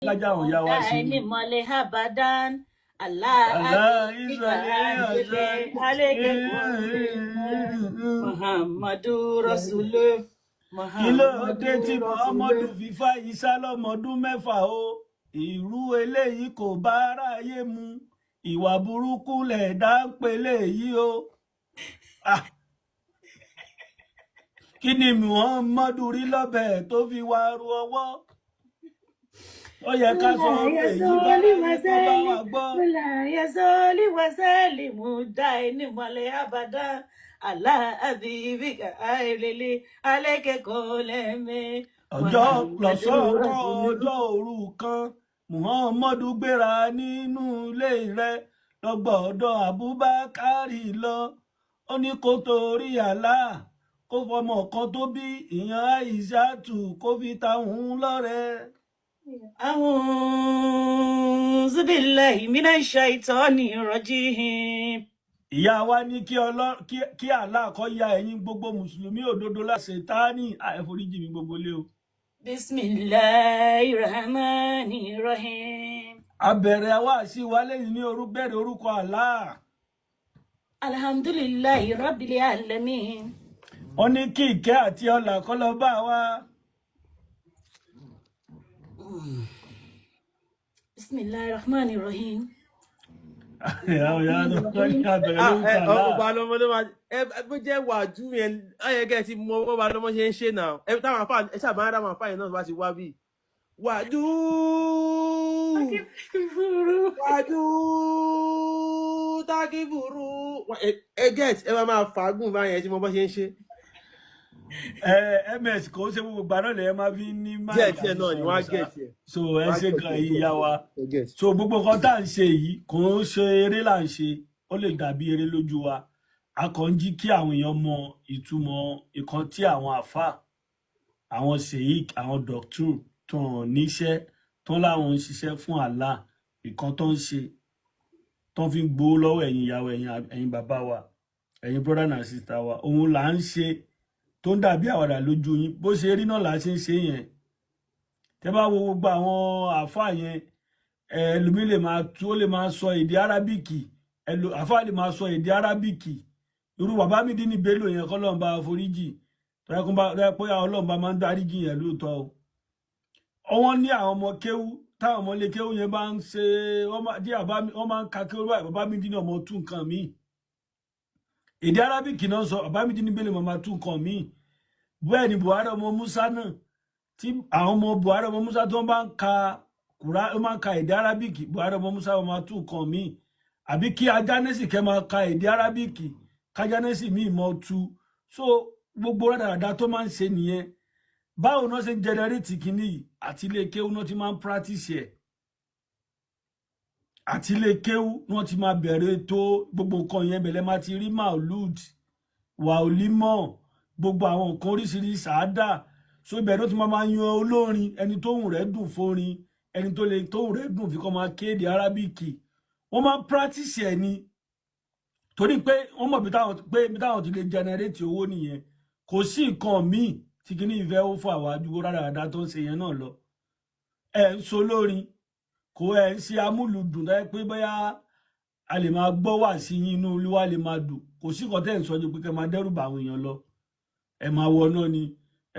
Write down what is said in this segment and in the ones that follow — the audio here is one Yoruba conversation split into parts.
Lájà àwọn ìyá wa ṣe ni. Mọ̀lẹ́ abadan Allah. Allah ìsàlẹ̀ ọ̀sẹ̀. Muhammadu Rasulu. Kí ló dé tí Muhammadu fi fa Isa lọ́mọdún 6 o? Irú eléyìí kò bá aráyé mu. Ìwà burúkú lẹ̀dá ń pèlè yìí o. Ah, kí ni Muhammadu rí lọ́bẹ̀ tó fi wá ru ọwọ́? Ó yẹ ká sọ ọ̀rọ̀ èyí báráyé kó bá wa gbọ́. Yasoli wasalimu daini mọ̀lẹ́ abadan Allah abibika ailele aleke koleme. Ọjọ́ lọ́sàn kan, ọjọ́ òru kan, Muhammadu gbéra nínú ilé rẹ̀ lọ́gbọ̀ọ́dọ̀ Abubakari lọ. Ó ní kó torí Allah kó fọmọ kan tó bí ìyẹn Aishatu kó fi ta òun lọ́rẹ. أعوذ بالله من الشيطان الرجيم. Ìyá wa ní kí kí Allah kó ya ẹ̀yin gbogbo mùsùlùmí òdodo láṣẹ táánì àìforíjì mi gbogbo lé o. بسم الله الرحمن الرحيم. A bẹ̀rẹ̀ wá sí wa lẹ́yìn ní bẹ̀rẹ̀ orúkọ Allah. الحمد لله رب العالمين. Wọ́n ní kí ìkẹ́ àti ọlà kó lọ bá wa. بسم الله الرحمن الرحيم. Àwọn ìyá tó ní abẹ̀rẹ̀ Ah, lórúkọ ẹ Allah. Ọba lọmọ ló máa ẹ bó jẹ́ wàdú yẹn, ó yẹ kẹ́ ẹ ti mọ ọba lọmọ ṣe ń ṣe náà. Ẹ táwọn afa ẹ sábà ń ráwọn afa yẹn náà bá ti wá bí wàdú wàdú tákìfùrú ẹ get ẹ máa fàágùn báyẹn, ẹ ti mọ bó ṣe ń ṣe. Ẹ ms kò ń ṣe gbogbo ìgbà náà lè máa fi ní Díẹ̀ máìlì díẹ̀ àti náà ni wọ́n á sọ̀rọ̀ ṣá. get ẹ. So ẹ Wọ́n á ṣe get gan ẹ yìí díẹ̀ ìyá wa. ẹ get. So gbogbo nǹkan tá à ń ṣe yìí kò ń ṣe eré là ń ṣe, ó lè dàbí eré lójú wa. A kàn ń jí kí àwọn èèyàn mọ ìtumọ̀ nǹkan tí àwọn àáfàá, àwọn sheik, àwọn doctor tó ń níṣẹ́ tó ń láwọn ń ṣiṣẹ́ fún Allah, nǹkan tó ń ṣe tó ń fi ń gbowó lọ́wọ́ ẹ̀yin ìyàwó, ẹ̀yin bàbá wa, ẹ̀yin brother and sister wa, òun là ń ṣe tó ń dàbí àwàdà lójú yín. Bó ṣe rí náà là ń ṣe ń ṣe yẹn. Tẹ́ bá wo gbogbo àwọn àáfàá yẹn, ẹlòmí lè máa tú, ó lè máa sọ èdè arábìkì, àáfàá lè máa sọ èdè arábìkì. Irú bàbá mi dín ní Bello yẹn, kọ́ bá foríjì tọ́yẹ pé Ọlọ́run bá máa ń dáríjì yẹn lóòótọ́ o. Wọ́n ní àwọn ọmọ kéwú, táwọn ọmọ ilé kéwú yẹn bá ń ṣe tí wọ́n máa ń ka kéwú báyìí, bàbá mi dín ní ọmọ tú nǹkan míì. Èdè arábìkì náà sọ, bàbá mi dín ní Bello máa tú nǹkan míì. Bẹ́ẹ̀ ni Buhari ọmọ Musa náà, tí àwọn ọmọ Buhari ọmọ Musa tó bá ń ka kùrá, ó máa ń ka èdè arábìkì, Buhari ọmọ Musa máa tú nǹkan míì. Àbí kí ajánẹ́sì kẹ́ máa ka èdè arábìkì, kájánẹ́sì míì mọ́ tú. So gbogbo rádaràda tó máa ń ṣe nìyẹn. Báwo náà ṣe ń generate kínní yìí? Àti ilé kéwú náà ti máa ń practice ẹ̀, àti ilé kéwú náà ti máa bẹ̀rẹ̀ tó gbogbo nǹkan yẹn. Bẹ̀rẹ̀ máa ti rí maulud, wàólímọ̀, gbogbo àwọn nǹkan oríṣiríṣi sàádà. So ibẹ̀ ló ti máa yan olórin, ẹni tóhùn rẹ̀ dùn fórin, ẹni tó lè tóhùn rẹ̀ dùn fi kọ́ máa kéde arábìkì. Wọ́n máa ń practice ẹ̀ ni, torí pé wọ́n mọ̀ bí táwọn ti lè generate owó nìyẹn. Kò sí nǹkan míì tí kìíní ìfẹ́ ó fún àwọn àdúgbò rádaràda tó ń ṣe yẹn náà lọ. Ẹ̀ ń so lórin, kò ẹ̀ ń ṣe amúlùdùn tó yẹ pé bóyá a lè máa gbọ́ wà sí yín, inú olúwa lè máa dùn. Kò sí nǹkan tẹ́ ẹ̀ ń sọ ju pé kẹ́ máa dẹ́rù bà àwọn èèyàn lọ. Ẹ máa wọ náà ni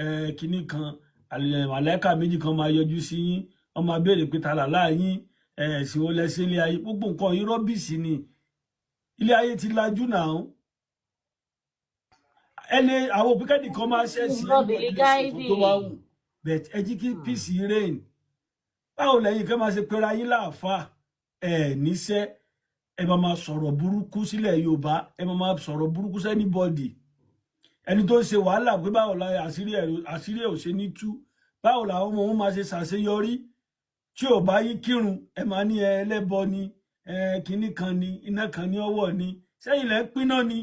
ẹ kinní kan, màláíkà méjì kan máa yọjú sí yín, wọ́n máa béèrè pé ta làlá yín, ẹ ẹ̀sìn wo lẹ ṣe ilé ayé. Gbogbo nǹkan yìí rubbish ni. Ilé ayé ti lajú náà. Ẹ lè àwọn òbí kẹ́nìkan máa ṣẹ̀sìn, Rọ́bìlì anybody lè ṣe nǹkan tó bá gáíbì. wù, but ẹ jí kí peace reign. Báwo lẹ́yìn kẹ́ máa ṣe pera yín láàfáà, ẹ níṣẹ́, ẹ máa máa sọ̀rọ̀ burúkú sílẹ̀ Yorùbá, ẹ máa máa sọ̀rọ̀ burúkú sí anybody, ẹni tó ń ṣe wàhálà pé báwo la àṣírí ẹ̀ ò ṣe ní tú, báwo làwọn ọmọ wọn máa ṣe ṣàṣeyọrí tí ò bá yín kírun, ẹ máa ní ẹ ẹlẹ́bọ ni, ẹ kinní kan ni, iná kan ní ọwọ́ ni, sẹ́yìn lẹ́ ń pín náà ni.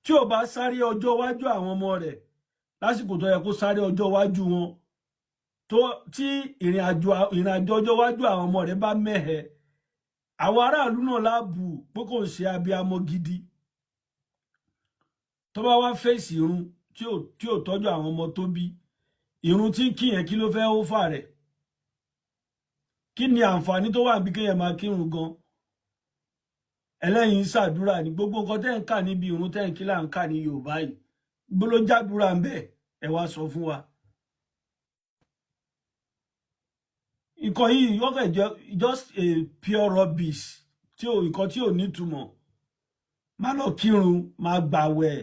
Tí ò bá sáré ọjọ́ iwájú àwọn ọmọ rẹ̀ lásìkò tó yẹ kó sáré ọjọ́ iwájú wọn, tó tí ìrìn àjò ọjọ́ iwájú àwọn ọmọ rẹ̀ bá mẹ́hẹ, àwọn aráàlú náà láàbù pé kò ń ṣe abiyamọ gidi. Tó bá wá fèsì irun tí ò tọ́jú àwọn ọmọ tó bí, irun tí ń kí yẹn, kí ló fẹ́ ó fà rẹ̀? Kí ni àǹfààní tó wà bí kéèyàn máa kírun gan? Ẹlẹ́yin ń ṣàdúrà ní gbogbo nǹkan tẹ́ ń kà níbi ìrun tẹ́ ń kí là ń kà ní Yorùbá yìí. Bó ló jádúrà ń bẹ̀? Ẹ wá sọ fún wa. Nǹkan yìí wọ́n kàn jẹ́ just a pure rubbish tí ò, nǹkan tí ò nítumọ̀. Má lọ kírun, má gbàwẹ̀,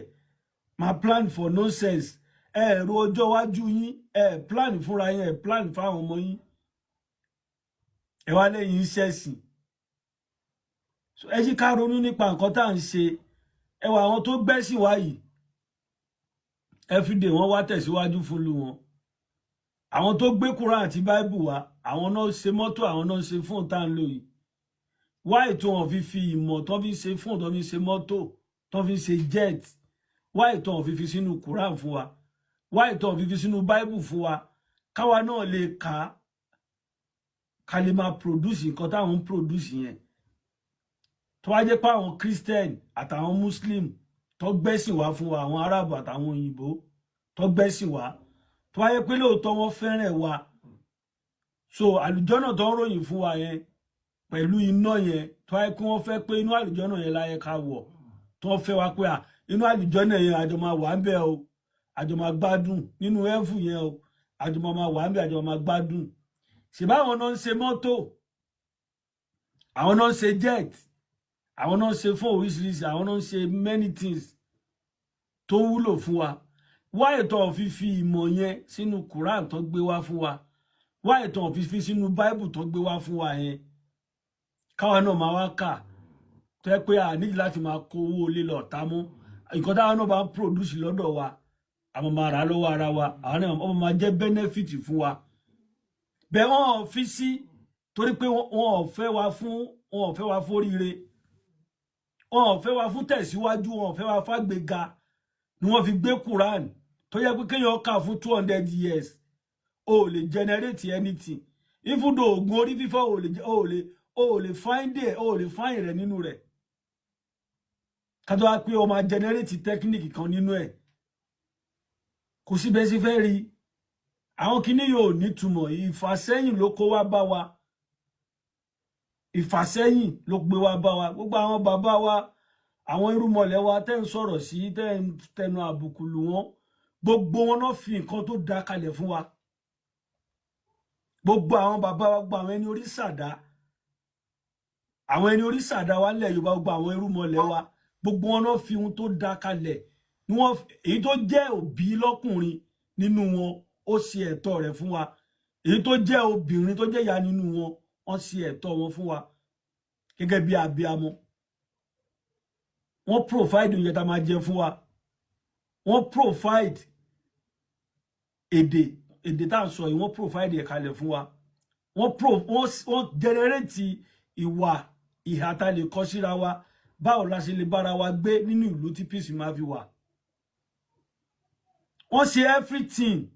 má plan for nonsense. Ẹ ro ọjọ́ iwájú yín, ẹ plan fúnra yín, ẹ plan fáwọn ọmọ yín. Ẹ wá lẹ́yìn ṣẹ̀sìn. So ẹ jí ká ronú nípa nǹkan tá à ń ṣe. Ẹ wà àwọn tó gbẹ́sìn wá yìí, everyday wọ́n wá tẹ̀síwájú fún lu wọn. Àwọn tó gbé Quran àti Bible wá, àwọn náà ṣe mọ́tò, àwọn náà ṣe fóònù tá à ń lò yìí. Wá ètò wọn fi fi ìmọ̀ tó fi ṣe fóònù, tó fi ṣe mọ́tò, tó fi ṣe jet, wá ètò wọn fi fi sínú Quran fún wa, wá ètò wọn fi fi sínú Bible fún wa, káwa náà lè kà á, ká lè máa produce nǹkan táwọn ń produce yẹn. Tó wá jẹ́ pé àwọn Christian àtàwọn Muslim tó gbẹ́sìn wá fún wa, àwọn Arab àtàwọn òyìnbó tó gbẹ́sìn wá, tó wá jẹ́ pé lóòótọ́ wọ́n fẹ́ràn wa, so àlùjọ́nà tó ń ròyìn fún wa yẹn pẹ̀lú iná yẹn, tó wáyé kí wọ́n fẹ́ pé inú àlùjọ́nà yẹn láyé ká wọ̀, tó fẹ́ wá pé à inú àlùjọ́nà yẹn àjọ máa wà ń bẹ̀ o, àjọ máa gbádùn nínú ẹ̀fù yẹn o, àjọ máa wà ń bẹ̀, àjọ máa gbádùn. Ṣèbáwọn náà ń ṣe mọ́tò, àwọn náà ń ṣe jet, àwọn náà ń ṣe fún oríṣiríṣi, àwọn náà ń ṣe many things tó wúlò fún wa. Wá ètò fífi ìmọ̀ yẹn sínú Quran tó gbé wá fún wa, wá ètò fífi sínú Bible tó gbé wá fún wa yẹn, káwa náà máa wá kà, tó yẹ pé a nídìí láti máa kó owó lílọ ọ̀tá mú. Nǹkan táwa náà bá ń produce lọ́dọ̀ wa, àwọn máa rà á lọ́wọ́ ara wa, àwọn náà wọ́n máa jẹ́ benefit fún wa. Bẹ́ẹ̀ wọ́n ò fi sí torí pé wọ́n ò fẹ́ wa fún, wọ́n ò fẹ́ wa fóríire, wọ́n ò fẹ́ wa fún tẹ̀síwájú, wọ́n ò fẹ́ wa fàgbéga ni wọ́n fi gbé Quran tó yẹ pé kéèyàn kà fún 200 years, o ò lè generate anything. Even though oògùn orí fífọ́, o ò lè find it, o ò lè find rẹ̀ nínú rẹ̀, ká tó wá pé o máa generate technique kan nínú ẹ̀. Kò sí bẹ́ẹ̀ sí fẹ́ rí. Àwọn kinní yóò nítumọ̀. Ìfàsẹ́yìn ló kó wá bá wa, ìfàsẹ́yìn ló gbé wá bá wa. Gbogbo àwọn bàbá wa, àwọn irúmọlẹ̀ wa tẹ́ ń sọ̀rọ̀ sí, tẹ́ ń tẹnu àbùkù lù wọ́n, gbogbo wọn náà fi nǹkan tó dá kalẹ̀ fún wa. Gbogbo àwọn bàbá wa, gbogbo àwọn ẹni orí sàdá, àwọn ẹni orí sàdá wa nílẹ̀ Yorùbá, gbogbo àwọn irúmọlẹ̀ wa, gbogbo wọn náà fi ohun tó dá kalẹ̀ ni wọ́n. Èyí tó jẹ́ òbí lọ́kùnrin nínú wọn, ó ṣe ẹ̀tọ́ rẹ̀ fún wa. Èyí tó jẹ́ obìnrin, tó jẹ́ ìyá nínú wọn, wọ́n ṣe ẹ̀tọ́ wọn fún wa gẹ́gẹ́ bí abiamọ. Wọ́n provide oúnjẹ tá a máa jẹ fún wa, wọ́n provide èdè tá à ń sọ yìí, wọ́n provide ẹ̀ kalẹ̀ fún wa, wọ́n generate ìwà ìhà tá a lè kọ síra wa, báwo la ṣe lè bára wa gbé nínú ìlú tí peace máa fi wà. Wọ́n ṣe everything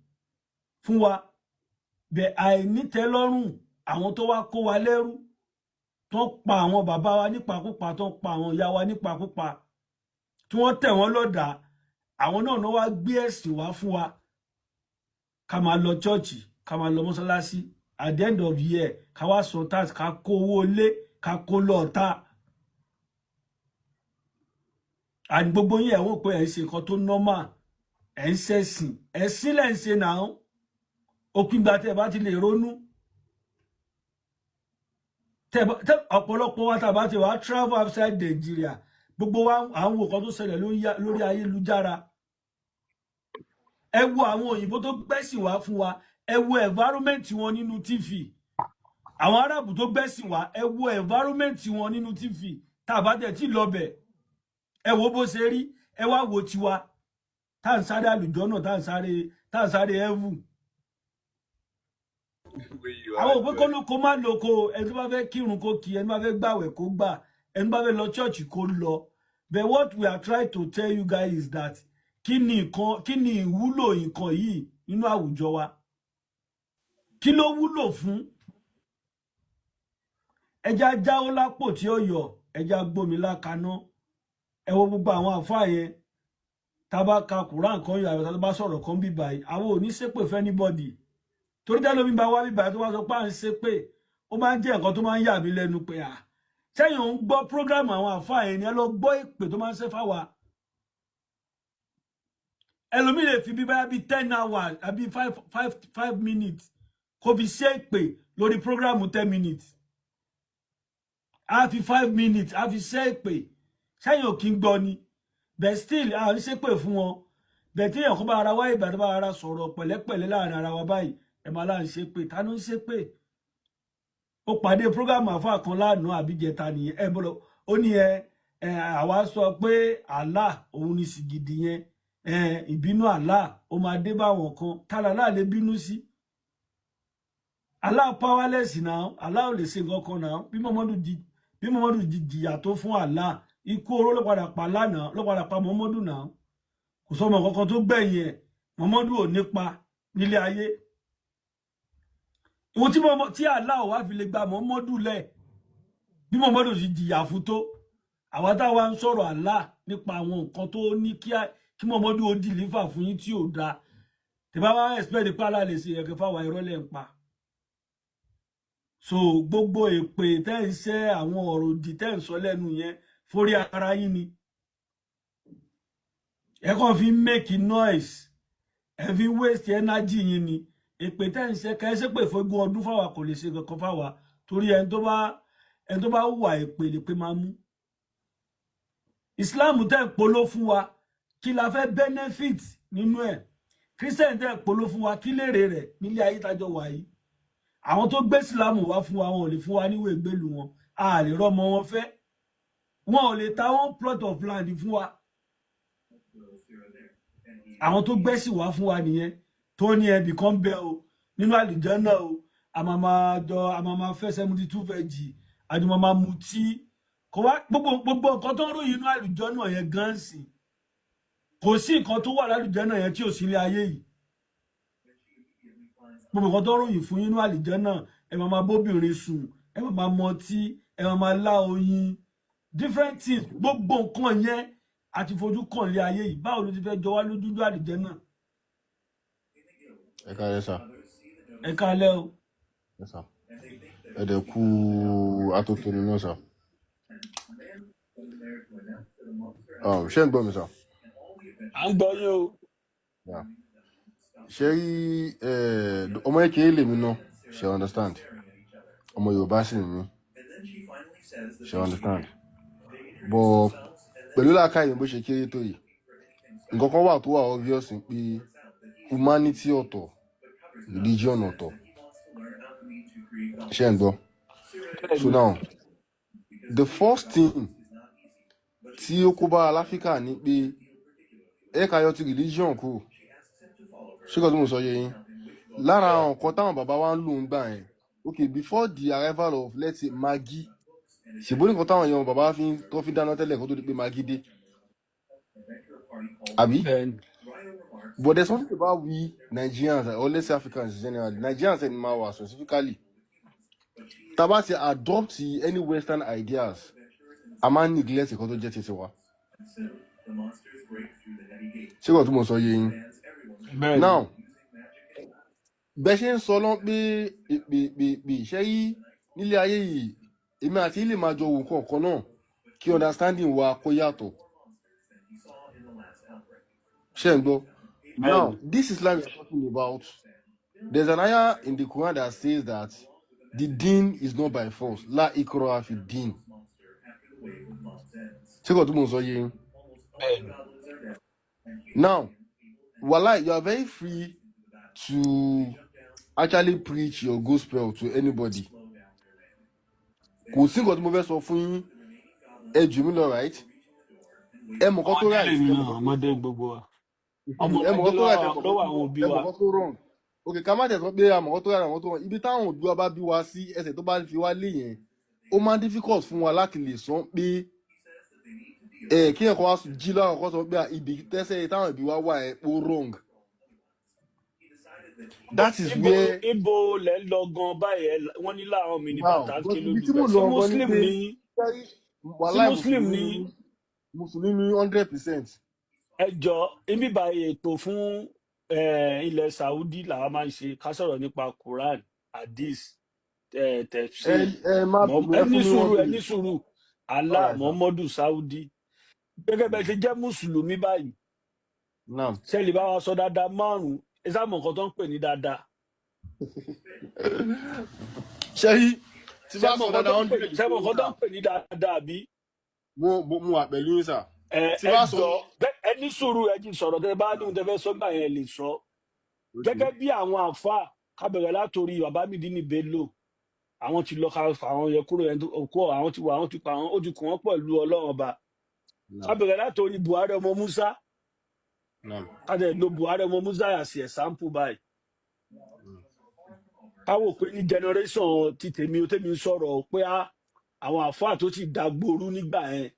fún wa. Bẹ́ẹ̀ àìnítẹ́lọ́rùn àwọn tó wá kó wa lẹ́rú, tó ń pa àwọn bàbá wa nípakúpa, tó ń pa àwọn ìyá wa nípakúpa, tí wọ́n tẹ̀ wọ́n lọ́dàá, àwọn náà wá gbé ẹ̀sìn wá fún wa, ká máa lọ chọ́ọ̀chì, ká máa lọ mọ́sálásí. At the end of year, ká wá san tax, ká kó owó ilé, ká kó lọ́ọ̀ta. And gbogbo yín, ẹ̀ wọ́n pé ẹ̀ ń ṣe nǹkan tó normal, ẹ̀ ń ṣẹ̀sìn, ẹ̀sìn lẹ̀ ń ṣe náà. Òpin ìgbà tẹ́ ẹ bá ti lè ronú, tẹ́ ọ̀pọ̀lọpọ̀ wa tá a bá ti wá travel outside Nigeria, gbogbo wa à ń wo nǹkan tó ṣẹlẹ̀ lórí ayélujára. Ẹ wo àwọn òyìnbó tó gbẹ́sìn wá fún wa, ẹ wo environment wọn nínú TV. Àwọn Arábù tó gbẹ́sìn wá, ẹ wo environment wọn nínú TV. Tá a bá tẹ̀ tí lọ bẹ̀, ẹ wo bó ṣe rí. Ẹ wá wo tiwa tá à ń sáré àlùjọ náà, tá à ń sáré heaven. Àwọn òpin kó ló kó má lóko. Ẹni tó bá fẹ́ kírun kó kí, ẹni tó bá fẹ́ gbàwẹ̀ kó gbà, ẹni tó bá fẹ́ lọ church kó lọ. But what we are trying to tell you guys is that kí ni nǹkan, kí ni ìwúlò nǹkan yìí nínú àwùjọ wa? Kí ló wúlò fún? Ẹja jáwó lápò tí ó yọ, ẹja gbómi lákaná. Ẹ wo gbogbo àwọn àfáà yẹn, tá a bá ka Quran kan yọ, àwọn tá a bá sọ̀rọ̀ kan bí báyìí, àwọn ò ní ṣépè fún anybody, torí tẹ́lómi bá wá bí báyìí tó bá sọ pé à ń ṣépè, Ó máa ń jẹ́ nǹkan tó máa ń yà mí lẹ́nu pé à sẹ́yìn òun gbọ́ program àwọn àfáà yẹn ni, ẹ lọ gbọ́ èpè tó máa ń ṣe fáwa. Ẹlòmíì lè fi bí báyà bíi 10 hours àbí five minutes kó fi ṣe èpè lórí program 10 minutes. A fi 5 minutes a fi ṣe èpè. Sẹ́yìn ò kí ń gbọ́ ni? But still, a ń ṣépè fún wọn. Bẹ́ẹ̀ tí èèyàn kan bá ara wá ìbàdàn, bá ara sọ̀rọ̀ pẹ̀lẹ́pẹ̀lẹ́ láàrin ara wa báyìí, ẹ máa láà ń ṣépè. Ta ló ń ṣépè? Ó pàdé program àfáà kan lánàá àbíjẹta nìyẹn. Ẹ bọ́lọ̀, ó ní ẹ àwa sọ pé Allah òun ni sìgìdì yẹn. Ẹ ìbínú Allah ó máa dé báwọn kan. Tálà Allah lè bínú sí? Allah powerless now. Allah ò lè ṣe nǹkan kan now. Bí Muhammadu jìyà tó fún Allah, ikú oró ló padà pa lánàá, ló padà pa Muhammadu náà. Kò sọmọ kankan tó gbẹ̀yìn ẹ̀. Muhammadu ò nípa nílé ayé. Ìwọ̀n tí Allah ò wá fi lè gba Muhammadu lẹ̀, bí Muhammadu sì jìyà fún tó, àwa táwa ń sọ̀rọ̀ Allah nípa àwọn nǹkan tó ní kí Muhammadu ó deliver fún yín tí ò dáa, tẹ́ bá wá expect pé Allah lè ṣe ẹ̀kẹ́ fáwa, irọ́ lẹ̀ ń pa. So gbogbo èpè tẹ́ ń ṣẹ́, àwọn ọ̀rọ̀ òdì tẹ́ ń sọ lẹ́nu yẹn, forí ara yín ni. Ẹ kàn fi ń make noise, ẹ fi ń waste energy yín ni. Èpè tẹ́ ń ṣe, kẹ́ ẹ ṣépè fógún ọdún fáwa, kò lè ṣe kankan fáwa, torí ẹni tó bá hùwà èpè lè pé máa mú. Islam tẹ́ ń polo fún wa, kí la fẹ́ benefit nínú ẹ̀? Christian tẹ́ ń polo fún wa, kí lèrè rẹ̀ nílé ayé tájọ wà yìí? Àwọn tó gbé Islam wá fún wa, wọn ò lè fún wa níwèé gbèlú wọn, a lè rọmọ wọn fẹ́, wọn ò lè ta one plot of land fún wa. Àwọn tó gbẹ́sì wá fún wa nìyẹn, tó ní ẹbì kan bẹ o nínú àlìjánná o, a máa jọ, a máa máa fẹ́ 72 veggie, àjọ máa máa mutí. Kò wá gbogbo nǹkan tó ń ròyìn inú àlìjánná yẹn gan sí. Kò sí nǹkan tó wà lálìjánná yẹn tí ò sí ilé ayé yìí. Gbogbo nǹkan tó ń ròyìn fún inú àlìjánná, ẹ máa máa bóbìnrin sùn, ẹ máa máa mọtí, ẹ máa máa lá oyin, different things, gbogbo nǹkan yẹn àti fojú kàn lé ayé yìí. Báwo ló ti fẹ́ jọ wá lójú ní àlìjánná? Ẹ káalẹ́ sà. Ẹ káalẹ́ o. Ẹ sà, ẹ dẹ̀ kú atótónu náà sà. Ṣé ń gbọ́ mi sà? À ń gbọ́ yín o. Yeah. Ṣé rí ọmọ kékeré lèmi náà, ṣe understand? Ọmọ Yorùbá sì ni mí, ṣe understand? But pẹ̀lú làákàyè bó ṣe kéré tó yìí, nǹkan kan wà tó wà obvious ni pé humanity ọ̀tọ̀, religion ọ̀tọ̀. Ṣé ń gbọ́? So Bẹ́ẹ̀ni. now, the first thing tí ó kó bá aláfíríkà ni pé ẹ ká yọ ti religion kúrò. Ṣé kò tí mo sọ yé yín? Lára àwọn nǹkan táwọn bàbá wa ń lò ń gbà yẹn, okay, before the arrival of, let's say, Maggi, ṣèbó nǹkan táwọn èèyàn bàbá fi ń tó fi dáná tẹ́lẹ̀ kó tó di pé Maggi dé, àbí? Bẹ́ẹ̀ni. But there's something about we Nigerians, or let's say Africans generally, Nigerians and Mawa specifically, tá a bá ti adopt any western ideas, a máa ń neglect nǹkan tó jẹ́ titi wa. Ṣé kò tí mo sọ yé yín? Bẹ́ẹ̀ni. Now, bẹ́ẹ̀ ṣe ń sọ lọ́n pé ìpè ìpè ìpè ṣe yí nílé ayé yìí, èmi àti ilé máa jọ wò nǹkan kan náà, kí understanding wa kó yàtọ̀. Ṣé ń gbọ́? Now, Bẹ́ẹ̀ni. this Islam we are talking about, there's an ayah in the Quran that says that the deen is not by force. La ikraha fi din. Ṣé kò tí mo sọ yé yín? Bẹ́ẹ̀ni. Now, walai, you are very free to actually preach your gospel to anybody. Kò sí nǹkan tí mo fẹ́ sọ fún yín, ẹ jù mí lọ, right? Ẹ mọ̀ nǹkan tó Ọmọdé right, lèmi ẹ mọ̀ náà, nǹkan tó ọmọdé gbogbo wa, ọmọ ẹ mọ̀ ọmọdé nǹkan tó right, ẹ mọ̀ lọ́wọ́ àwọn òbí ẹ mọ̀ wa. nǹkan tó wrong. Ok, ká má tẹ̀sán pé a mọ̀ nǹkan tó right, àwọn tó wrong. Ibi táwọn òbí wa bá bí wa sí, ẹsẹ̀ tó bá fi wá lé yẹn, ó máa ń difficult fún wa láti lè sọ pé ẹ kí ẹ̀kọ́ wa jí láwọn kan sọ pé à, ibi tẹ́sẹ̀ táwọn òbí wa wà ẹ̀ ó wrong. That is Ibo where ibo lẹ ń lọ gan báyìí? Wọ́n ní láwọn mi ní now bàtà because ké ibi lójú tí bẹ mò ń ṣé lọ gan ni muslim pé ní sẹ́rí sí wàláì muslim mùsùlùmí ní ni mí, mùsùlùmí 100%. Ẹ jọ, ibi báyìí ètò fún ilẹ̀ Saudi làwa máa ń ṣe, ká sọ̀rọ̀ nípa Quran, hadith. Ẹ tefsir. Ẹ má bínú, Ẹ ẹ ní fún mi sùúrù, one ẹ ní minute. sùúrù. Allah Alright sir. Muhammadu Saudi, gẹ́gẹ́ bẹ́ẹ̀ ṣe jẹ́ mùsùlùmí báyìí, Naam. ṣe lè bá wa sọ dáadáa márùn-ún? Ẹ sáà mọ̀ nǹkan tó ń pè ní dáadáa. Ṣé rí tí Ṣe bá mọ̀ sọ nǹkan tó dáadáa ń pè, 100 ṣe mọ̀ fún nǹkan yín tó sà. ń pè ní dáadáa àbí? Mo wà pẹ̀lú yín sà. Ẹ Tí ẹ bá sọ. jọ, ẹ ní sùúrù, ẹ jí sọ̀rọ̀. Tẹ́ bá ní ohun tẹ́ fẹ́ sọ gbà yẹn lè sọ. Okay. Gẹ́gẹ́ bí àwọn àáfàá kábẹ̀rẹ̀ látòrí bàbá Muyideen Bello, àwọn ti lọ, ká fà àwọn yẹn kúrò, yẹn tó kó àwọn ti wà, àwọn ti pa àwọn, ó ti kù wọ́n pẹ̀lú Ọlọ́run ọba. Naam. Kábẹ̀rẹ̀ látòrí Buhari ọmọ Musa. Naam. Kájẹ lo Buhari ọmọ Musa as example báyìí. Káwò pé ní generation ti tèmi ó tèmi ń sọ̀rọ̀ pé á àwọn àáfàá tó ti dàgbòrú nígbà yẹn,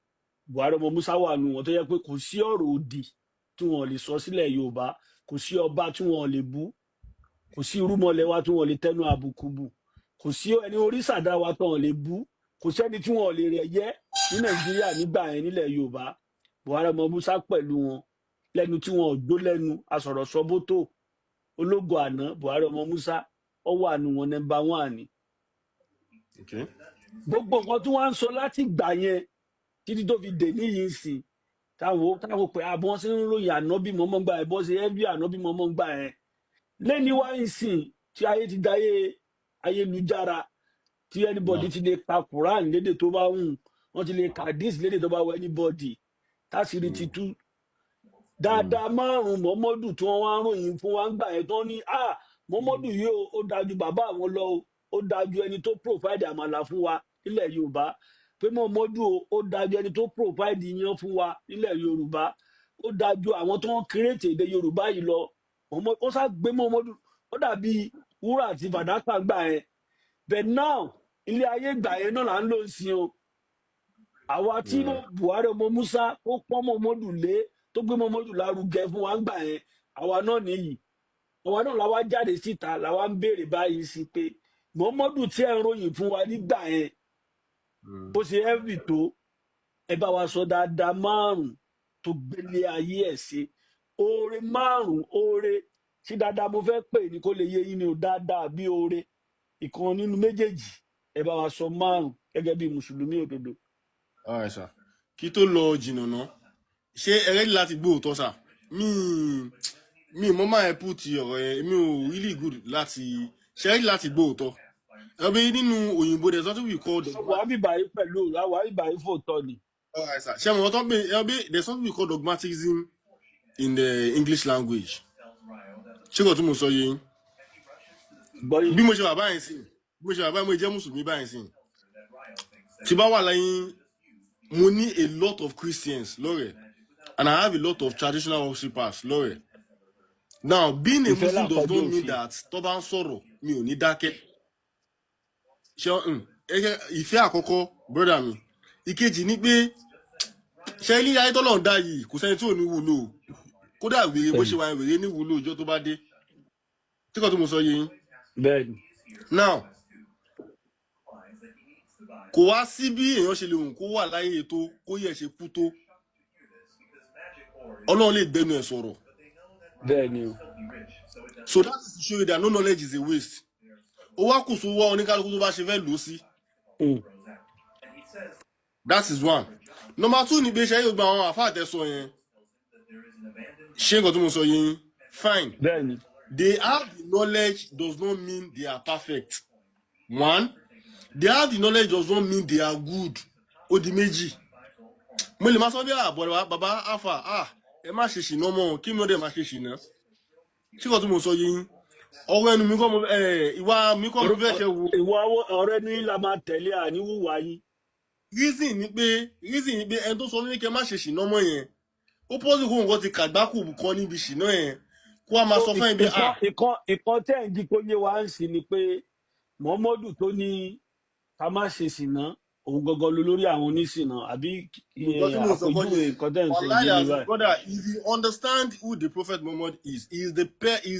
Buhari ọmọ Musa wà nù wọn, tó yẹ pé kò sí ọ̀rọ̀ òdì tí wọn lè sọ sílẹ̀ Yorùbá, kò sí ọba tí wọn lè bú, kò sí irúmọlẹ̀ wa tí wọn lè tẹnu àbùkù bù, kò sí ẹni orísàdá wa tí wọn lè bú, kò sẹ́ni tí wọn lè rẹ̀ yẹ́ ní Nàìjíríà nígbà yẹn nílẹ̀ Yorùbá. Buhari ọmọ Musa pẹ̀lú wọn lẹ́nu tí wọn ò gbó lẹ́nu asọ̀rọ̀sọ bótó ológo àná. Buhari ọmọ Musa ó wà nù wọn, number one ni. Okay. Gbogbo nǹkan tí wọ́n ń sọ láti gbà yẹn títí tó fi dè níyìí sìn, táwọn pé àbọ̀ ṣe ń ròyìn ànábì mọ́mọ́ gbà ẹ̀, bọ́ ṣe ẹ́bí ànábì mọ́mọ́ gbà ẹ̀ lẹ́ni wá ń sìn tí ayé ti dáyé ayélujára, tí anybody Naam. ti lè ka Quran lédè tó bá wù wọ́n, ti lè ka hadith lédè tó bá wù anybody, táṣìírí ti tú. Dáadáa márùn Mọ́mọ́dù tí wọ́n wá ń ròyìn fún wa ń gbà yẹn tán ní, ah, Mọ́mọ́dù yìí o, ó dájú bàbá àwọn lọ o, ó dájú ẹni tó provide àmàlà fún wa nílẹ̀ Yorùbá, pé Mọ́mọ́dù o, ó dájú ẹni tó provide iyán fún wa nílẹ̀ Yorùbá, ó dájú àwọn tó ń create èdè Yorùbá yìí lọ. Ó sá gbé Mọ́mọ́dù, ó dàbí wúrà àti fàdákà gbà yẹn. But now, ilé ayé gbà yẹn náà là ń lò sí o. Àwa tí Buhari ọmọ Musa ó pọ́n Mọ́mọ́dù lé, tó gbé Mọ́mọ́dù lárugẹ fún wa ń gbà yẹn, àwa náà nìyí, àwa náà làwa jáde síta, làwa ń béèrè báyìí sí pé Mọ́mọ́dù tí ẹ̀ ń ròyìn fún wa nígbà yẹn, bó ṣe heavy tó, ẹ bá wa sọ dáadáa márùn tó gbélé ayé ẹ̀ ṣe, oore márùn, oore tí dáadáa mo fẹ́ pè ní kó lè yé yín ni o, dáadáa bí oore, ìkan nínú méjèèjì, ẹ bá wa sọ márùn gẹ́gẹ́ bí mùsùlùmí òdodo. Alright sir. Kí tó lọ jìnnà ná, ṣé ẹ ready láti gbọ́ òótọ́ sà? Mi mo máa ẹ put ọ̀rọ̀ yẹn, mi ò really good láti ṣe ready láti gbọ́ òótọ́. Ẹ bí nínú òyìnbó, there's something we call Wà á bìbà yìí pẹ̀lú àwa bìbà yìí fòótọ́ ni. Alright sir. Ṣé mo tán pé ẹ bí there's something we call dogmatism in the English language. Ṣé kò tún mo sọ yé yín? Gbọ́ yín. Bí mo ṣe wà báyìí sí, bí mo ṣe wà báyìí, mo jẹ́ mùsùlùmí báyìí sí. Tí bá wà láyé, mo ní a lot of Christians lọ́rẹ̀ẹ́ and I have a lot of traditional worshippers lọ́rẹ̀ẹ́. Now, being a Ìfẹ́ Muslim does làkọjá not mean òfin. that tó bá ń sọ̀rọ̀ mi ò ní dákẹ́. Ṣé ẹ jẹ́ ìfẹ́ àkọ́kọ́, brother mi. Ìkejì ni pé ṣé ilé ayé tọ́lọ̀ ń dá yìí, kò sẹ́ni tí ò ní wúlò o. Kódà wèrè bó ṣe wà yẹn, wèrè ní wúlò ìjọ tó bá dé. Tí kò tó mo sọ yé yín. Bẹ́ẹ̀ni. Now, kò wá sí bí èèyàn ṣe lè hùn kó wà láyé tó kó yẹ ṣe kú tó. Ọlọ́run lè gbẹnu ẹ̀ sọ̀rọ̀. Bẹ́ẹ̀ni o. So that is to show you that no knowledge is a waste. Ó wá kù sówọ́ oníkálukú tó bá ṣe fẹ́ lò ó sí. That is one. Number two ni pé ṣe yóò gba àwọn àfáà tẹ́sọ yẹn. Ṣé nǹkan tí mo sọ yé yín? Fine. Bẹ́ẹ̀ni. They have the knowledge does not mean they are perfect. One, they have the knowledge does not mean they are good. Ó di méjì. Mo lè máa sọ bí àbọ̀ bàbá Alfa, ah, ẹ má ṣe ṣìnà mọ́, kí mi ó dẹ̀ má ṣe ṣìnà. Ṣé nǹkan tí mo sọ yé yín? Ọwọ́ ẹnu mi kọ́ mo ẹ̀ ìwà mi kọ́ mo fẹ́ ṣe wo. Ìwà ọ̀rẹ́ ní la máa tẹ̀lé, àní wúwa yín. Reason ni pé ẹni tó sọ fún mi kí ẹ má ṣe ṣìnà mọ́ yẹn, ó pọ́sì kó nǹkan ti kàgbákò kan níbi ṣìnà yẹn, kó wá máa sọ fún ẹ bí Ìkan ah. ìkan tẹ́ ẹ̀ ń jí kó yé wa ń sìn ni pé Muhammadu tó ní ká má ṣe ṣìnà, òun gangan ló lórí àwọn oníṣìnà, àbí? Nǹkan tí mo sọ kọ́ Àpèjúwe nìyẹn. nǹkan tẹ́ ẹ̀ ń sọ Wallahi yé mi as báyìí. brother, if you understand who the Prophet Muhammad is, he is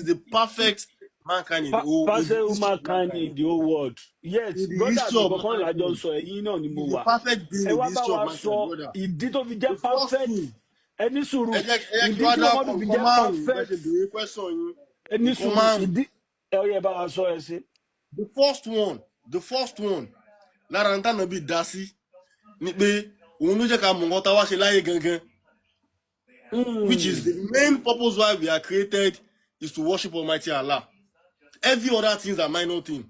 the perfect mankind in the whole in the Perfect history of humankind mankind. in the whole world, yes. In the Brother history mi of kankan lájọ mankind. sọ, ẹ̀yin náà ni He mo is the wà. perfect being Ẹ in wá the bá history of wa mankind, sọ brother. ìdí tó fi jẹ́ The first perfect. thing, Ẹ ní sùúrù. ẹ jẹ́ kí Ìdí wá tí dákọ̀ Muhammadu fi nǹkan jẹ́ márùn-ún bẹ́ẹ̀ perfect. ṣe béèrè question yín. Ẹ ní Nǹkan sùúrù. márùn-ún. Ìdí ẹ ó yẹ bá wa sọ, ẹ ṣe. The first one, The first one lára ń tànàbí dá sí ni pé òun ló jẹ́ ká mọ̀ nǹkan tá a wá ṣe láyé gangan, which is the main purpose why we are created, is to worship Almighty Allah. Every other things are minor thing.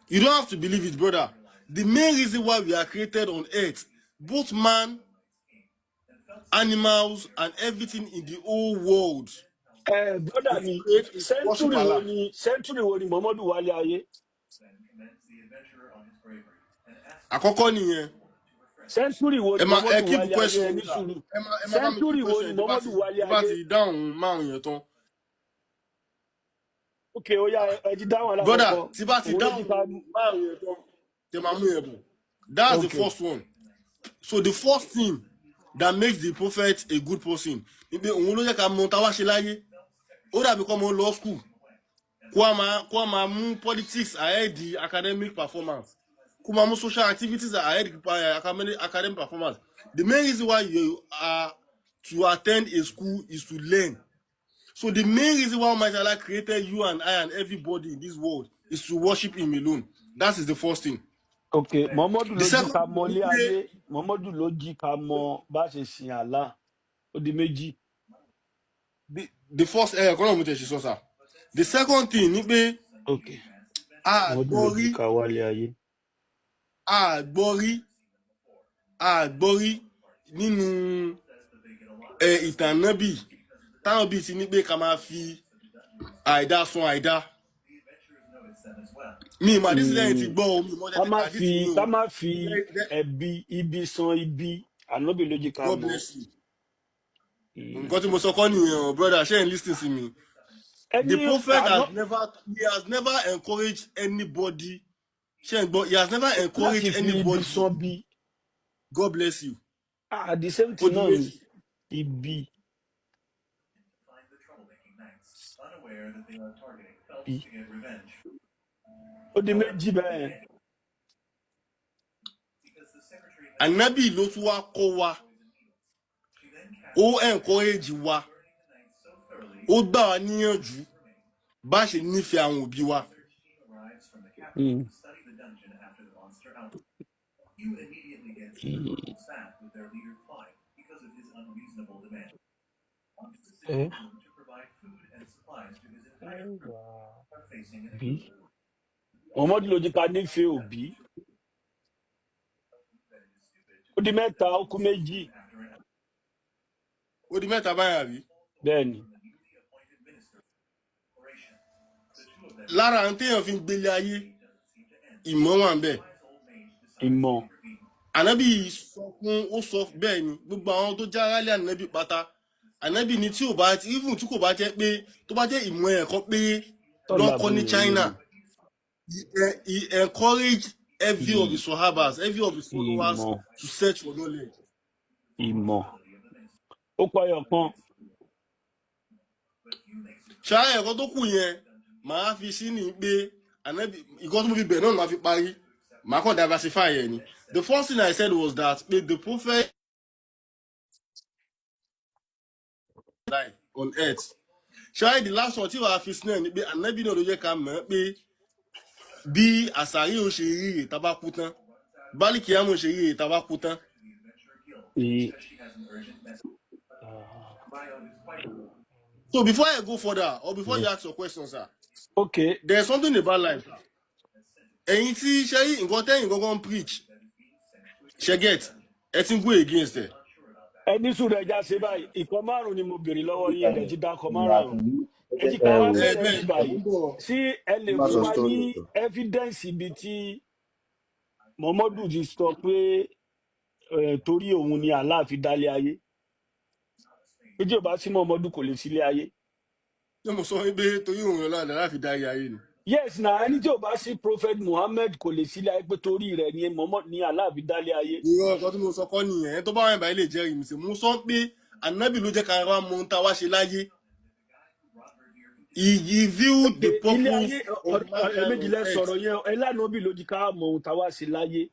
You don't have to believe it, brother. The main reason why we are created on earth, both man, animals, and everything in the whole world, Ẹ brother is mi, to create, is to worship century wo Allah. ni, century wo ni Muhammadu wálé ayé? Àkọ́kọ́ nìyẹn. Century wo Ẹ ni máa ẹ Muhammadu keep wálé ayé? question Ẹ ní yín sà. sùúrù. Ẹ máa bá mi keep Century wo question ni yín tó bá Muhammadu ti wálé tó bá ayé? ti dáhùn márùn yẹn tán. Ok, ó yá, ẹ ti dáhùn Brother, alákọ̀ọ́kọ́. tí bá ti Òun ló dáhùn jí ká. márùn yẹn tán, tẹ máa mú yẹn bọ̀. That's the Ok. first one. So the first thing that makes the prophet a good person ni pé òun ló jẹ́ ká mọ ohun tá a wá ṣe láyé. Ó dàbí kọ́ mọ law school kó a máa mú politics ahead the academic performance, kó máa mú social activities ahead the academic performance. The main reason why you are to attend a school is to learn. So the main reason why Almighty Allah created you and I and everybody in this world is to worship him alone. That is the first thing. Ok, Muhammadu The ló jí second ká thing mọ ni ilé pé ayé. Muhammadu ló jí ká mọ bá ṣe sin Allah. Ó di méjì. The first ẹ kọ́ náà mo tẹ̀ ṣe sọ sà. The second thing ni pé Ok, a Muhammadu gbọ́ ló jí rí ká wálé ayé. A gbọ́ rí nínú ẹ ìtàn nábì táwọn bíi ti ní pé ká máa fi àìdá sun àìdá. Mi ìmọ̀ àdísí lẹ́yìn ti gbọ́ o, mi ìmọ̀ Ká má àdísí fi yín ká o. má fi ẹ̀bi ibi san ibi, ànábì ló jí ká God mọ̀. bless you. Nǹkan tí mo sọ kọ́ nìyẹn o, brother, ṣé ẹ̀ ń listen sí mi? The Ẹni prophet àná has never, he has never encouraged anybody. Ṣé ẹ̀ ń gbọ́? He has never láti encouraged fi ibi anybody. san bí. God bless you. Ah, the same Ó thing di náà ni méjì. ibi bí. Ó di méjì bẹ́ẹ̀. Ànábì ló tún wá kọ́ wa, ó encourage wa, ó gbà wá níyànjú bá ṣe nífẹ̀ẹ́ àwọn òbí wa. Ẹ bí Muhammadu ló jí ká nífẹ̀ẹ́ òbí. Ó di mẹ́ta, ó kú méjì. Ó di mẹ́ta báyìí àbí? Bẹ́ẹ̀ ni. Lára àwọn téèyàn fi ń gbélé ayé, ìmọ̀ wà ń bẹ̀. Ìmọ̀. Ànábì sọ fún ó sọ bẹ́ẹ̀ ni gbogbo àwọn tó já rálẹ̀ ànábì pátá. Ànábì ni tí ò bá, even tí kò bá jẹ́ pé tó bá jẹ́ ìmọ̀ ẹ̀kọ́ pé tọ́lá lọ́kọ́ ní bùnú China. He encouraged every of his sahabas, every of his followers Ìmọ̀. to search for knowledge. Ìmọ̀. Ó kọ ẹyọ kan. Ṣáà ẹ̀kọ́ tó kù yẹn, màá fi sí ní pé ànábì ìkọ́ tó fi bẹ̀ náà màá fi parí. Màá kàn diversify yẹn ni. The first thing I said was that pé the prophet died on earth. Ṣáà the last one tí wàá fi sí náà ni pé ànábì náà ló jẹ́ ká mọ̀ pé bí àṣàrí ò ṣe rí rè tá bá kú tán, bálíkì àmọ̀ ṣe rí rè tá bá kú tán. So before I go further or before you ask your question, sir, Ok. there's something about life. Ẹ̀yin tí ṣe rí nǹkan tẹ́yìn gangan ń preach, ṣe get, ẹ ti ń go against ẹ̀. Ẹni sùúrù, ẹja ṣe báyìí. Ìkan márùn ni mo béèrè lọ́wọ́ yín, ẹ̀dẹ̀ ti dákọ̀ márùn. Ẹ jí ká wá Ẹ bẹ̀rẹ̀ bẹ́ẹ̀ bí báyìí. Sí ẹ lè Má fún sọ wa story ní o. evidence ibi tí Muhammadu ti sọ pé torí òun ni Allah fi dálé ayé, pé tí ò bá sí Muhammadu kò lè sílé ayé? Ṣé mo sọ wípé torí òun lọ́la láti fi dá ayé ayé ni? Yes na, ẹni tí ò bá sí Prophet Muhammad kò lè sílé ayé, pé torí rẹ̀ ni Muhammad ni Allah fi dálé ayé. Irọ́, nǹkan tí mo sọ kọ́ nìyẹn. Ẹni tó bá wà báyìí lè jẹ́rìí mi sí. Mo sọ pé ànábì ló jẹ́ ká wá mọ ohun tá a wá ṣe láyé. He revealed the Ilé purpose ayé of mankind ẹ̀ẹ̀mejì on lẹ earth. sọ̀rọ̀ yẹn. Ẹ lánàbì ló jí ká mọ ohun tá a wá ṣe láyé.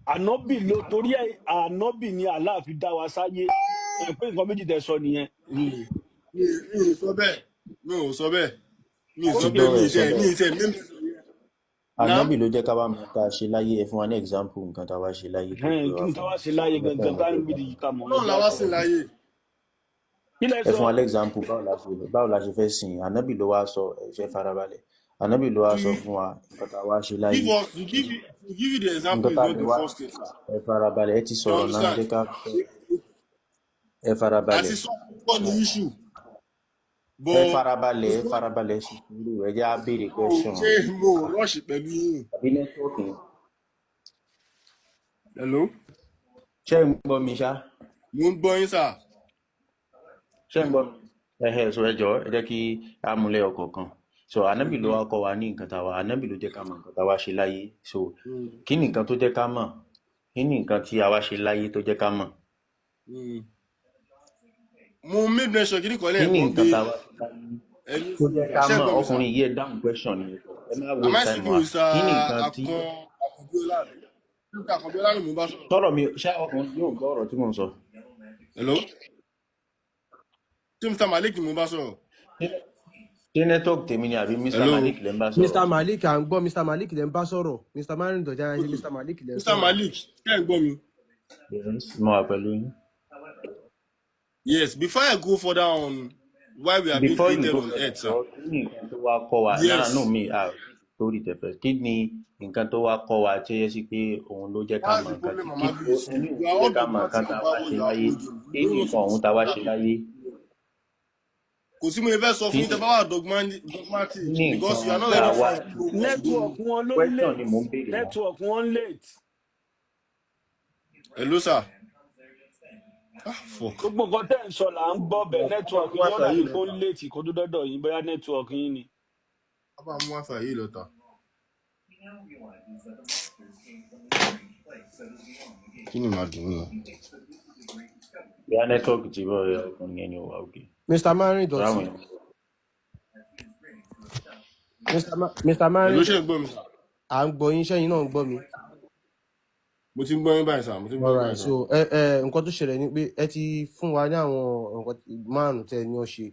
Ànábì ló torí ẹ, ànábì ni Allah fi dá wa sáyé. Ẹ pé nǹkan méjì tẹ́ sọ nìyẹn. Mi ò sọ bẹ́ẹ̀. Mi ò sọ bẹ́ẹ̀. Mi ò Ó sọ ti pé gbọ́ mi ẹ̀ ì sọ tẹ̀ mi bẹ́ẹ̀. ì tẹ̀ mi. Naam. Ànábì ló jẹ́ ká wá mọ tá a ṣe láyé. Ẹ fún wa ní example nǹkan tá a wá ṣe láyé tó Ẹ̀hẹ́n, gbé kí wá ni tá fún wá wa. ṣe láyé Nǹkan gangan tẹ́ tá ẹ̀ níbi mọ̀. ká mọ̀ Ọlọ́run ẹja la wá sìn sọ̀rọ̀. láyé. Kí lẹ Ẹ sọ? fún wa lẹ́xample, báwo la ṣe fẹ́ sìn. Ànábì ló wá sọ, ẹ ṣe farabalẹ̀. Ànábì ló wá To sọ fún wa nǹkan tá a wá ṣe láyé. give us to give you to give you the example Nǹkan is tá a not lè the wá, first thing, sir. ẹ farabalẹ̀, ẹ ti You sọ̀rọ̀ náà, understand? jẹ́ ká ẹ farabalẹ̀. Àti sọ púpọ̀ ní issue, Ẹ but farabalẹ̀, it's ẹ not farabalẹ̀, ṣe sùúrù, ẹ jẹ́ á béèrè no question. ṣé mo rush pẹ̀lú yín. Àbí nẹ́tíwọ́ọ̀kì. Hello? Ṣé ẹ ń gbọ́ mi ṣá? Mo ń gbọ́ yín, sir. Ṣé ń gbọ́ mi? Ẹhẹ́, so ẹ jọ̀ọ́, ẹ jẹ́ kí á múlẹ̀ ọ̀kọ̀ọ̀kan. So ànábì ló wá kọ́ wa ní nǹkan tá a wá, ànábì ló jẹ́ ká mọ̀ nǹkan tá a wá ṣe láyé. So kí ni nǹkan tó jẹ́ ká mọ̀? Kí ni nǹkan tí a wá ṣe láyé tó jẹ́ ká mọ̀? Mo make mention kí ni kan Kí ni lẹ́ẹ̀kan nǹkan pé tá a wá ṣe láyé ẹni tó jẹ́ ká ṣé ẹ mọ̀? gbọ́ mi, sir? Ọkùnrin yìí, ẹ dáhùn question ni. Ẹ má Am I waste time speaking wa. with sir Kí ni nǹkan tí Akànbíọ́lá? Mr. Akànbíọ́lá ni mo bá sọ̀rọ̀. tọ́rọ̀ mi ṣá, ọkùnrin yóò gbọ́ ọ̀rọ̀ tí mò ń sọ. Hello? Ṣé Mr. Malik ni mo bá sọ̀rọ̀? Ṣé network tèmi ni àbí Mr. Hello? Malik lẹ́ ń bá sọ̀rọ̀? Mr Malik, à ń gbọ́. Mr Malik lẹ ń bá sọ̀rọ̀. Mr Marindọ̀tí ara ṣe Okay. Mr Malik lẹ ń Mr. sọ̀rọ̀. Malik, ṣé ẹ ń gbọ́ mi? Yes, mo wà pẹ̀lú yín. Yes, before I go further on why we are being Before you created go on further, earth, sir. jọ̀ọ́, kí ni nǹkan tó wá kọ́ wa náà? Yes, No, mi ah story tẹ̀fẹ̀. Kí ni nǹkan tó wá kọ́ wa tí ó yẹ sí pé òun ló jẹ́ ká that's mọ̀ the nǹkan problem tí I'm kí having with ó ní you. òun You are ló jẹ́ all ká mọ̀ nǹkan dogmatic tá a about wá what ṣe you are láyé? holding. Kí You ni don't want to nǹkan ọ̀hún tá a wá ṣe listen. láyé? Kò sí mo lè fẹ́ sọ Kí fún yín tẹ́ ni bá wà dogmatic kí ni because you are nǹkan not tá ready a wá to ṣe know what's going Network on. wọn ló Question ni late. mò ń béèrè náà. Network wọn late. Hello, sir. Ah, fuck. Gbogbo nǹkan tẹ́ ń sọ là ń gbọ́ bẹ́ẹ̀, Bá network mú yín ó wifi dàbí yìí pé ó lọ́ta. late kó tó dọ́dọ̀ yín, bóyá network yín ni. Bá mú wifi yìí lọ́ta. Kí ni màá dùn ún lọ? Bóyá network ti bọ́ ẹ, ọkùnrin yẹn ni ó wà òkè. Mr Marindọ̀tí, Ráwọn èèyàn. Mr Hello, Marindọ̀tí, ṣé ẹ ń gbọ́ mi, sir? à ń gbọ́ yín, ṣẹ́yìn náà ń gbọ́ mi? Mo ti ń gbọ́ yín báyìí, sir. Mo ti ń gbọ́ yín Alright, báyìí, sir. so ẹ ẹ nǹkan tó ṣẹlẹ̀ ni pé ẹ ti fún wa ní àwọn nǹkan márùn-ún tẹ́ ẹ ní ọ ṣe.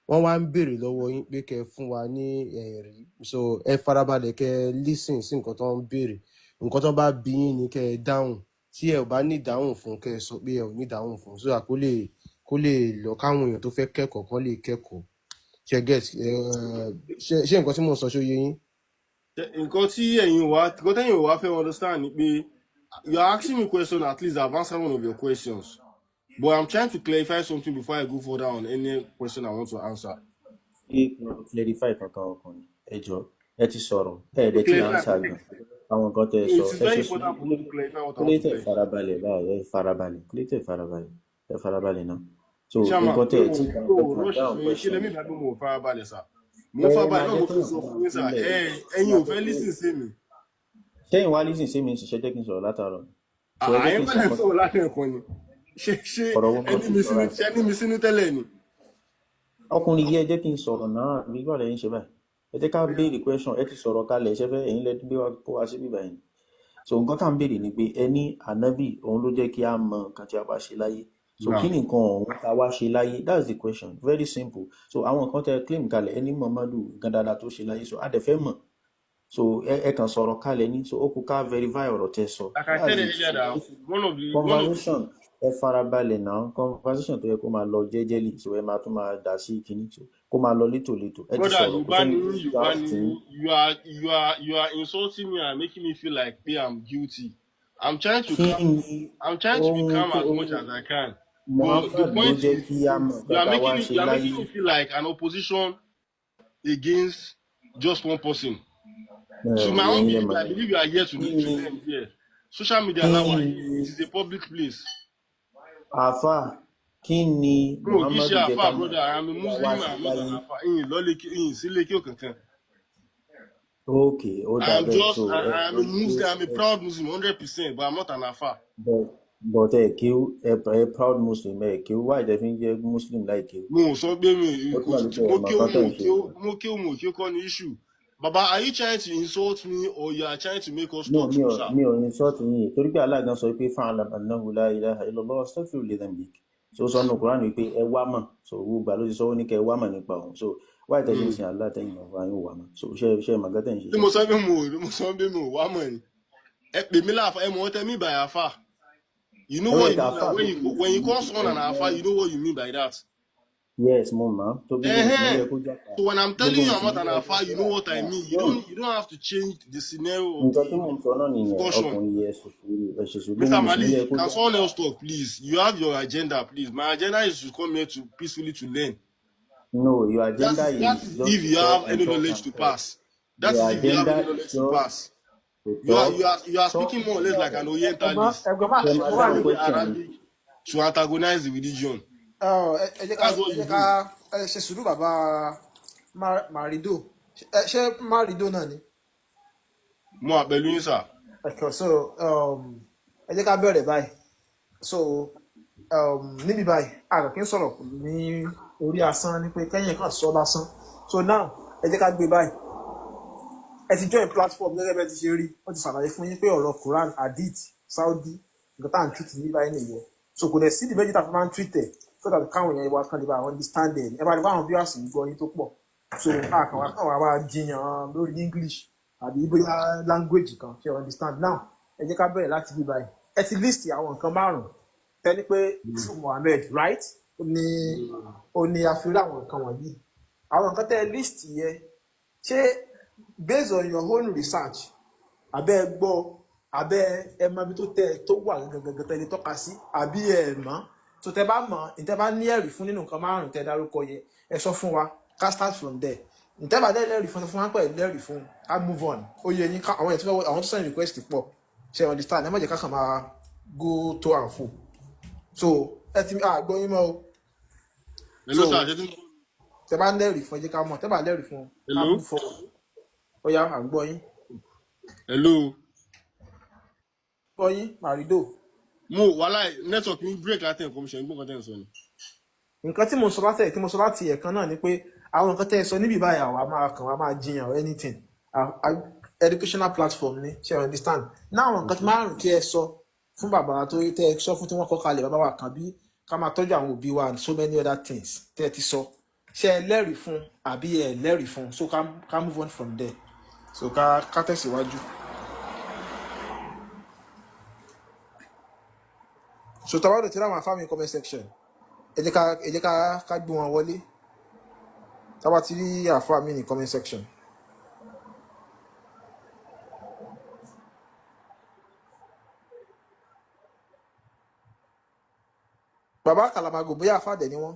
Wọ́n wá ń béèrè lọ́wọ́ yín pé kẹ́ ẹ fún wa ní ẹ̀rí. So ẹ farabalẹ̀ kẹ́ ẹ listen sí nǹkan tó ń béèrè. Nǹkan tó bá bí yín ni kẹ́ ẹ dáhùn. Tí ẹ ò bá ní ìdáhùn fún, kẹ́ ẹ sọ pé ẹ ò ní ìdáhùn fún, so that kó lè lọ káwọn èèyàn tó fẹ́ kẹ́kọ̀ọ́ kán lè kẹ́kọ̀ọ́. Ṣe get ẹ? Ṣé nǹkan tí mò ń sọ ṣó yé yín? Nǹkan tẹ́yìn wá fẹ́ understand ni pé you are asking me question, at least I've answered one of your questions. But I'm trying to clarify something before I go further on any question I want to answer. Ṣé kí n clarify kankan, ọkùnrin? Ẹ jọ̀ọ́, ẹ ti sọ̀rọ̀, ẹ dẹ̀ tí Clarify. answer gan. Àwọn nǹkan tẹ́ ẹ It sọ, is ẹ very ṣe sùúrù. important for me to clarify what I Kí ló want to tẹ̀ clarify. farabalẹ̀ báyìí? Ẹ farabalẹ̀, kí ló tẹ̀ farabalẹ̀? Ẹ farabalẹ̀ náà. So Ṣáma, nǹkan tẹ́ mi ẹ ò tí mi ẹ ò kàn rush dáhùn fún yín. Ṣé question. lẹ́mí ìgbà pé mo ò farabalẹ̀, sir? Mo ń Ẹ máa farabalẹ̀ náà jẹ́ mo fi kéèyàn sọ kan fún yín, sir. sílẹ̀. Ẹ ẹ̀yin Máa ò jẹ́ fẹ́ kí listen sí mi. sẹ́yìn wá lísìn sí mi ń ṣiṣẹ́, jẹ́ kí n sọ̀rọ̀ látàárọ̀. So ẹ jẹ́ Àyìn kí n sọ kọ́lẹ̀ nǹkan sọ̀rọ̀ láti ẹ̀kọ́ ni. Ṣé ọ̀rọ̀ wo mo ẹni ti mi sọ sínú báyìí? ṣé ẹni mi sínú tẹ́lẹ̀ ni? Ọkùnrin yìí, ẹ jẹ́ kí n sọ̀rọ̀ náà, àbí báwo lẹ̀yin ṣe báyìí? Ẹ jẹ́ ká béèrè question. Ẹ ti sọ̀rọ̀ kalẹ̀, ṣe fẹ́ ẹ̀yin lẹ gbé wa kó wa sí bíbá yìí. So nǹkan tá à ń béèrè ni pé ẹ ní ànábì òun ló jẹ́ kí á mọ nǹkan tí a bá ṣe láyé. So Now, kí ni nǹkan ọ̀hún tá a wá ṣe láyé? That's the question, very simple. So àwọn nǹkan tẹ claim kalẹ̀, ẹ ní Muhammadu, nǹkan dáadáa tó ṣe láyé, so a dẹ̀ fẹ́ mọ̀. So ẹ kàn sọ̀rọ̀ kalẹ̀ ní, so ó kù ká verify ọ̀rọ̀ tẹ sọ. Like I That's said it. earlier, So that one of the conversation, ẹ farabalẹ̀ náà, conversation tó yẹ kó máa lọ jẹ́jẹ́lì, so ẹ máa tún máa dà sí kinní, so kó máa lọ létòlétò. Ẹ ti Brother, sọ̀rọ̀, kò Yorùbá sẹ́ni ni tó yín, Yorùbá doubt ni yín. yín. You are insulting me and making me feel like pé I'm guilty. I'm trying to Kí calm ni I'm trying to be ohun calm tó as much as I can. But the Muhammad ló point jẹ́ is, kí á mọ̀ you nǹkan are tá a wá making it ṣe you are láyé? making me feel like an opposition against just one person. Ẹ To my own ẹ̀yin lẹ belief, mọ̀. I believe you are here to Kí to ni learn here. Social media kí now, ni it is a public place. Àáfà, kí ni Bro, kì í Muhammadu ṣe jẹ́ ká àfà, mọ̀ brother. I'm a nǹkan tá a wá Muslim, ṣe I'm not an láyé? àfà. Ìyìn lọ́lé ìyìn sílé kí òkankan. Ok, ó I dà am bẹ́ẹ̀. just So I, ẹ I am ẹ a Muslim, I'm a ẹ proud Muslim, 100%, but I'm not an àfà. But ẹ kéwú, ẹ proud Muslim, ẹ kéwú, why tẹ fi ń jẹ́ Muslim láì kéwú? Mo ò sọ pé mi Ó kò túmọ̀ sí pé mo ẹ mọ̀ kéwú nǹkan tẹ̀ mo ń ṣe. kéwú mo kéwú mo kéwú kọ́ ni issue. Baba, are you trying to insult me or you are trying to make us No, talk mi true, ò sir? mi ò insult yín, torí pé Allah gan sọ pé fa'lam annahu la ilaha illallah wastaghfir li dhanbik. So ó sọ nínú Quran wípé ẹ wá mọ̀. So gbogbo ìgbà ló ti sọ, ó ní kẹ́ ẹ wá mọ̀ nípa òun. So Why tẹ́ ṣe ń sin Allah tẹ́yìn náà fúnra yín ò wá mọ̀? So ṣe mọ̀ nǹkan tẹ́ ń ṣe Tí ṣá? mo sọ pé mo ò mo sọ pé mo ò wá mọ̀ ni. Ẹ pè mí láàfà, ẹ mọ̀ ọ́ tẹ́ mí by àfà. You know Ẹ what wait, you mean àfà by tó when bí you when you mùsùlùmí call someone an ẹ̀yin àfà, you know what you mean by that. Yes, mo mọ̀ tó gbogbo mùsùlùmí yẹ kó jápa. So when I'm Gbogbo telling you I'm not mùsùlùmí an yẹ kó àfà, you jẹ́ know what I àfà. mean. No, You don't have to change the scenario of nǹkan the tí mò ń sọ náà nìyẹn, discussion. ọkùnrin yẹ ṣe sùúrù, gbogbo Mr. mùsùlùmí yẹ Malik, kó can jápa. someone else talk, please? You have your agenda, please. My agenda is to come here to peacefully to learn. No, your That agenda is that is is just if to you talk have and any talk knowledge and to talk. pass. That Your is if you have agenda any is knowledge to just pass. to You are talk, you are you are talk speaking more or less like an ẹ̀gbọ́n Orientalist. ẹ̀gbọ́n má Ṣé máa ẹ̀gbọ́n má dáhùn lè Using the question mi? Arabic to antagonize the religion. Ẹ jẹ́ ká That's what ẹ you jẹ́ do. ká ẹ ṣe sùúrù bàbá Marido. Ṣé Marido náà ni? Mo wà pẹ̀lú yín, sir. Okay, so ẹ jẹ́ ká bẹ̀rẹ̀ báyìí. So níbi báyìí a kàn kí ń sọ̀rọ̀ ní orí asán ni pé kẹ́yìn kan sọ lásán. So now ẹ jẹ́ ká gbé báyìí. Ẹ ti join platform gẹ́gẹ́ bẹ́ẹ̀ ti ṣe rí. Wọ́n ti ṣàlàyé fún yín pé ọ̀rọ̀ Quran, Hadith, Saudi, nǹkan tá à ń treat ní báyìí nìyẹn. So kò dẹ̀ sí ìdí méjì tá a fi máa ń treat ẹ̀ so that káwọn èèyàn wa kan lè bá understand ẹ̀. Ẹ bá rí báwọn viewers ń gbọ́ yín tó pọ̀. So a kàn wá kàn wá máa jiyàn lórí English àbí bóyá language kan ṣe understand. Now ẹ jẹ́ ká bẹ̀rẹ̀ láti bí báyìí. Ẹ ti list àwọn nǹkan márùn-ún tẹ́ni pé through Muhammad, right? Ó ní ó ní a fi rí àwọn nǹkan wọ̀nyí. Àwọn nǹkan tẹ́ ẹ list yẹn, ṣé based on your own research, àbẹ́ ẹ gbọ́, àbẹ́ ẹ mọ ibi tó tẹ tó wà gangan tẹ́ lè tọ́ka sí, àbí ẹ mọ̀? Tó tẹ bá mọ̀, ìtẹ́ bá ní ẹ̀rí fún nínú nǹkan márùn-ún tẹ́ dárúkọ yẹn, ẹ sọ fún wa ká start from there. Ìtẹ́ bá dẹ́ lẹ́rìí fún, ẹ sọ fún wa pẹ̀lú lẹ́rìí fún, ká move on. Ó yẹ yín ká àwọn èèyàn tó fẹ́ àwọn tó send request pọ̀, ṣe understand? Ẹ má jẹ́ ká kàn máa go to and fro. So ẹ ti àgbọ̀ yín mọ́ o. Hello, So sir. Ṣé tí ń gbọ́ mi? tẹ bá ń lẹ́rìí fún, ẹ jẹ́ ká mọ̀. Tẹ bá lẹ́rìí fún, ká Hello. move forward. Ó yá, à ń gbọ́ yín. Hello. Gbọ́ yín, Marido. Mo wàhálà network mi break láti ẹ̀kọ́ mi ṣe ń gbọ́ nǹkan tẹ́ ń sọ ni. Nǹkan tí mo sọ láti tí mo sọ láti ẹ̀kan náà ni pé àwọn nǹkan tẹ́ ẹ sọ níbí báyìí, àwa máa kàn wá máa jiyàn or anything. Educational platform ni, ṣe you understand? Náà àwọn nǹkan márùn-ún tí ẹ sọ fún bàbá tó tẹ́ ẹ sọ fún tí wọ́n kọ́ kalẹ̀, bàbá wa kan bí ká máa tọ́jú àwọn òbí wa and so many other things tẹ́ ẹ ti sọ, ṣé ẹ lẹ́rìí fún àbí ẹ lẹ́rìí fún? So ká move on from there. So ká tẹ̀síwájú. So tàbá lè ti ráwọn afáàmì comment section, ẹ jẹ́ ká ká gbé wọn wọlé tábà ti rí àfáàmì ní comment section. Bàbá Kàlàmàgò, bóyá àfáàdẹ ni wọn.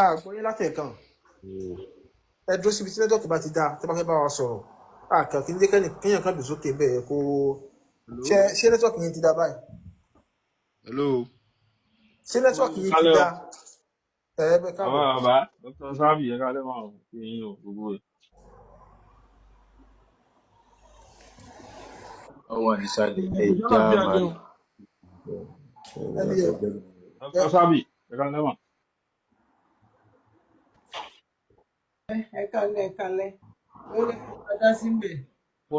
Àgbọ́yé látẹ̀kàn, ẹ dúró síbi tí nẹ́tọ̀kì bá ti dáa tẹ́ bá fẹ́ bá wa sọ̀rọ̀. Àkàn kí ní jẹ́ kéèyàn kan dùn sókè bẹ́ẹ̀ kó Hello. ṣé nẹ́tọ̀kì yín ti dáa báyìí? Hello. Ṣé nẹ́tọ̀kì yín ti Kálẹ̀ o, dáa? Ẹ bẹ bàbá káàbọ̀. bàbá, Dr. Sabi, ẹ kálẹ̀ máa ń fi yín o gbogbo ẹ̀. Ó wà nísàlẹ̀ Ìjọba ẹja bí adé máa o, Ẹni ẹ Dr. Sabi, ẹ kálẹ̀ máa. Ẹ kalẹ ẹ kalẹ ó lè fi padà síbẹ. Mo